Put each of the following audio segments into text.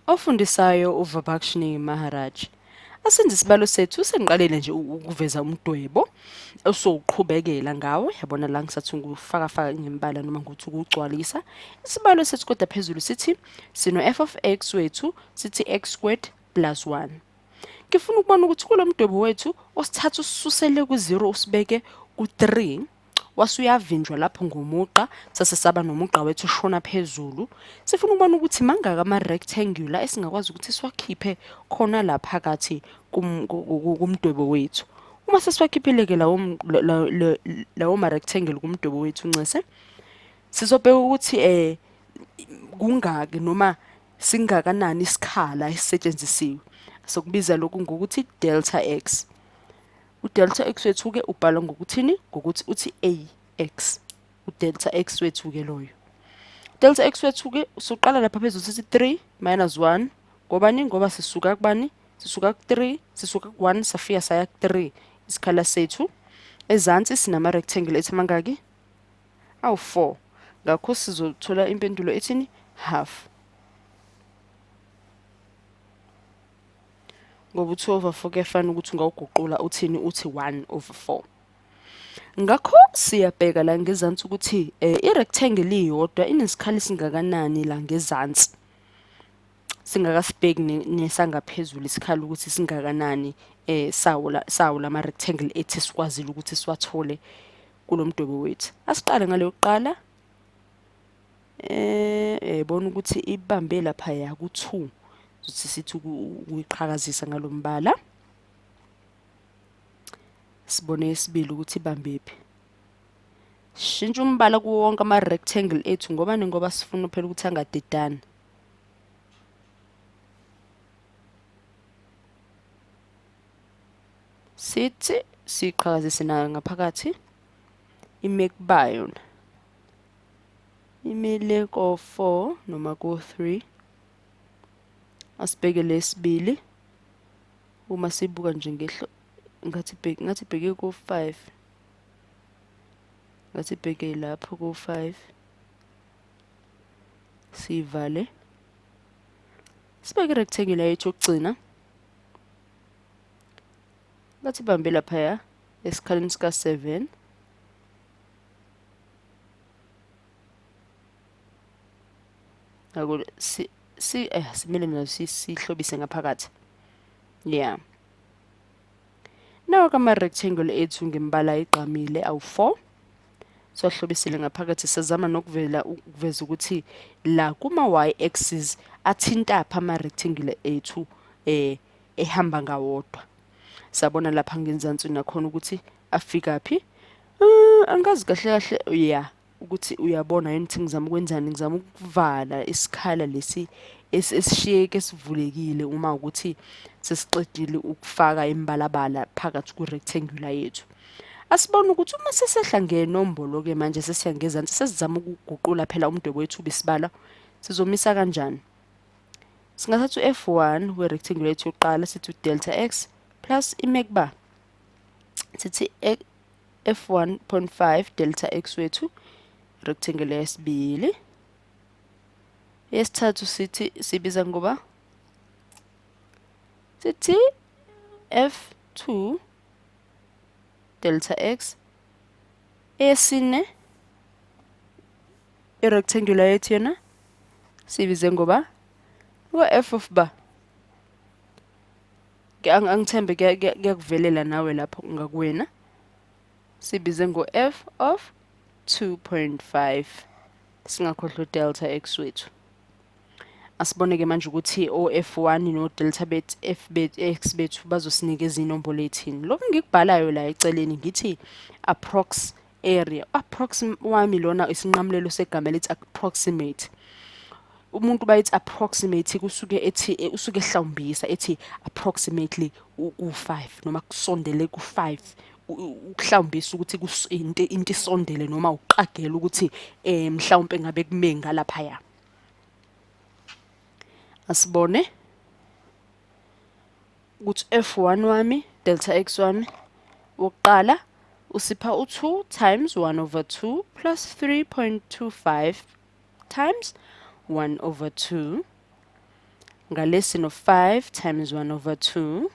Ofundisayo uVabakshini Maharaj. Asenze isibalo sethu sengiqalile nje ukuveza umdwebo osowuqhubekela ngawo. Yabona la ngisathi ngufakafaka ngembala noma ngokuthi ukugcwalisa. Isibalo sethu kodwa phezulu sithi sino f of x wethu sithi x squared plus 1. Ngifuna ukubona ukuthi kulo mdwebo wethu osithatha usisusele ku-0 usibeke ku-3 wase uyavinjwa lapho ngomugqa sase saba nomugqa wethu ushona phezulu. Sifuna ukubona ukuthi mangaka ama-rectangular esingakwazi ukuthi siwakhiphe khona la phakathi kumdwebo wethu. Uma sesiwakhiphile-ke lawo ma-rectangle kumdwebo wethu ncese, sizobheka ukuthi kungaki noma singakanani isikhala esisetshenzisiwe. Sokubiza lokhu ngokuthi delta x. Udelta x wethu-ke ubhalwa ngokuthini? Ngokuthi uthi ax. Udelta x wethu-ke loyo. Delta x wethu-ke usuqala lapha phezulu sithi 3 minus 1. Ngobani? Ngoba sisuka kubani? Sisuka ku-3, sisuka ku-1 safika saya ku-3 isikhala sethu. Ezansi sinama-rectangle ethi amangaki? Awu-4. Ngakho sizothola impendulo ethini? Half. Ngoba u-2 over 4 kuyafana ukuthi ungawuguqula uthini uthi 1 over 4. Ngakho siyabheka la ngezansi ukuthi i-rectangle iyodwa inesikhala esingakanani la ngezansi. Singakasibheki nesangaphezulu isikhala ukuthi singakanani sawo lama rectangle ethi sikwazile ukuthi siwathole kulo mdwebo wethu. Asiqale ngale yokuqala. Uyayibona ukuthi ibambe laphaya ku-2. Sithi sithi ukuyiqhakazisa ngalombala. Sibone esibili ukuthi ibambephi. Shintsha umbala kuwo wonke ama-rectangle ethu ngobani? Ngoba sifuna phela ukuthi angadidani. Sithi siqhakazise nayo ngaphakathi ime kuba yona. Imile ko-4 noma ko-3. Asibheke lesibili. Uma sibuka nje ngehlo ngathi ibheke ngathi ibheke ko-5. Ngathi ibheke lapho ko-5. Sivale. Sibeke rectangle yethu yokugcina. Ngathi ibambe laphaya esikhaleni sika-7. Ngakho si si simele naso sihlobise ngaphakathi. Yeah. Nawo kama rectangle ethu ngembala egqamile awu-4. Siwahlobisile ngaphakathi sizama nokuvela ukuveza ukuthi la kuma y axis athintaphi ama rectangle ethu ehamba ngawodwa. Sabona lapha ngenzansi nakhona ukuthi afika phi. Angazi kahle kahle yeah ukuthi uyabona yini ukuthi ngizama ukwenzani, ngizama ukuvala isikhala lesi esishiyeke esivulekile uma ukuthi sesiqedile ukufaka imibalabala phakathi ku-rectangular yethu. Asibone ukuthi uma sesehla ngenombolo-ke manje sesiya ngezansi sesizama ukuguqula phela umdwebo wethu ubisibala sizomisa kanjani? Singathatha u-F1 we-rectangular yethu yokuqala sithi u-delta x plus imekuba sithi F1.5 delta x wethu rectangle yesibili. Yesithathu sithi sibiza ngoba sithi F2 delta x. Eyesine i-rectangular yethu yona sibize ngoba ngo-F of ba. Angithembe kuyakuvelela nawe lapho ngakuwena. Sibize ngo-F of 2.5. Singakhohlwa delta x wethu. Asibone-ke manje ukuthi o-F1 no-delta bet F bet x bethu bazosinikeza inombolo ethini. Lokhu engikubhalayo la eceleni ngithi approx area. Approx wami lona isinqamulelo segama elithi approximate. Umuntu bayithi approximate kusuke ethi usuke ehlawumbisa ethi approximately ku-5 noma kusondele ku-5, ukuhlawumbisa ukuthi into isondele noma uqagela ukuthi mhlawumbe ngabe kume ngalaphaya. Asibone ukuthi F1 wami delta x wami wokuqala usipha u-2 times 1 over 2 plus 3.25 times 1 over 2. Ngale sino-5 times 1 over 2.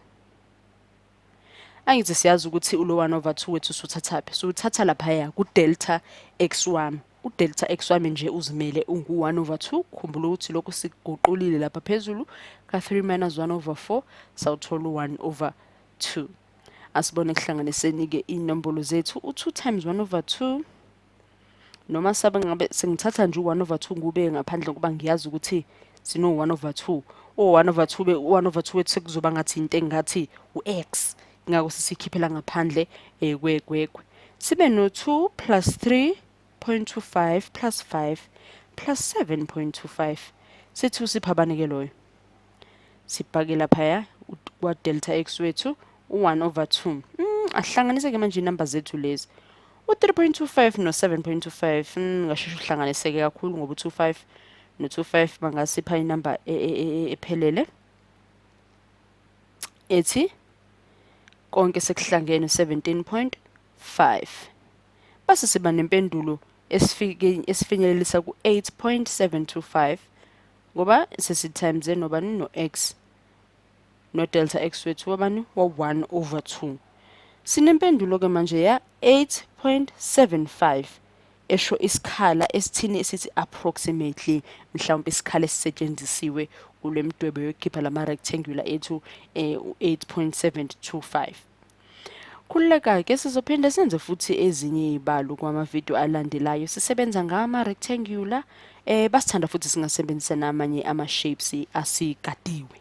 Angithi siyazi ukuthi ulo 1 over 2 wethu siwuthathaphi? Siwuthatha laphaya ku-delta x wami. U-delta x wami nje uzimele ungu-1 over 2. Khumbula ukuthi lokhu sikuguqulile lapha phezulu ka-3 minus 1 over 4, sawuthola u-1 over 2. Asibone kuhlanganiseni-ke iy'nombolo zethu. U-2 times 1 over 2, noma sabe ngabe sengithatha nje u-1 over 2 ngiwubeke ngaphandle ngoba ngiyazi ukuthi sino-1 over 2. O-1 over 2 u-1 over 2 wethu sekuzoba ngathi into engathi u-x, ingakho sisikhiphela ngaphandle kwegwegwe. Sibe no-2 plus 3.25 plus 5 plus 7.25. Sithi usiphabane-ke loyo, sibhake laphaya kwa-delta x wethu u-1 over 2. Ahlanganise-ke manje iy'namba zethu lezi, u-3.25 no-7.25. Ngasheshe uhlanganiseke kakhulu ngoba u-25 no-25 bangasipha inamba ephelele ethi konke sekuhlangene 17.5, base siba nempendulo esifike esifinyelelisa ku-8.725 ngoba sesi-times nobani? No-x, no-delta x wethu wabani? Wa-1 over 2. Sinempendulo-ke manje ya 8.75, esho isikhala esithini? Esithi approximately mhlawumbe isikhala esisetshenzisiwe kule mdwebo yokukhipha lama-rectangular ethu, u-8.725. Khululeka-ke, sizophinde senze futhi ezinye iy'balo kwamavidiyo alandelayo sisebenza ngama-rectangular. Basithanda futhi singasebenzisa namanye ama-shapes asigadiwe.